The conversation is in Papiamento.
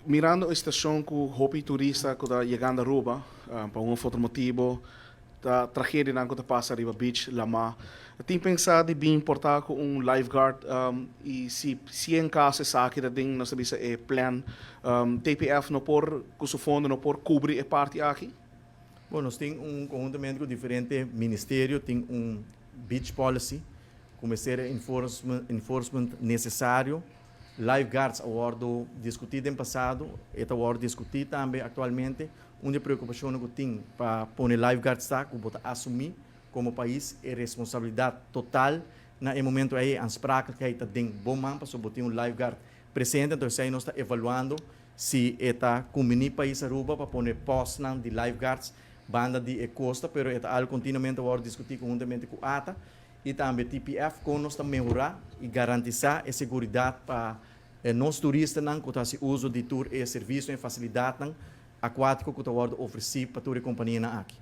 Mirando e situacion cu hopi turista cu ta yegando Aruba, pa un of otro motibo, ta tragedianan cu ta pasa riba beach, lama. Tin pensa di bin porta cu un lifeguard y si en caso esaki ta den, nos ta bisa, e plan, TPF no por, cu su fondo no por cubri e parti aki? Bueno, nos tin un conhuntamente cu diferente ministerio, tin un beach policy, cu mester enforcement necesario. Lifeguards a wordo discuti den pasado, e ta wordo discuti tambe actualmente. Un di e preocupacionnan cu tin pa pone lifeguards ta cu bo ta asumi como pais e responsabilidad total na e momento ey, e aansprakelijkheid ta den bo man pasobra bo tin un lifeguard presente. Entonces esey nos ta evaluando si e ta cumbini pais Aruba pa pone postnan di lifeguards banda di e costa, pero e ta algo continuamente wordo discuti conhuntamente cu ATA y tambe TPF con nos ta mehora y garantisa e seguridad pa nos turistanan cu ta haci uzo di tur e servicio y facilidadnan acuatico cu ta wordo ofreci pa tur e companianan aki.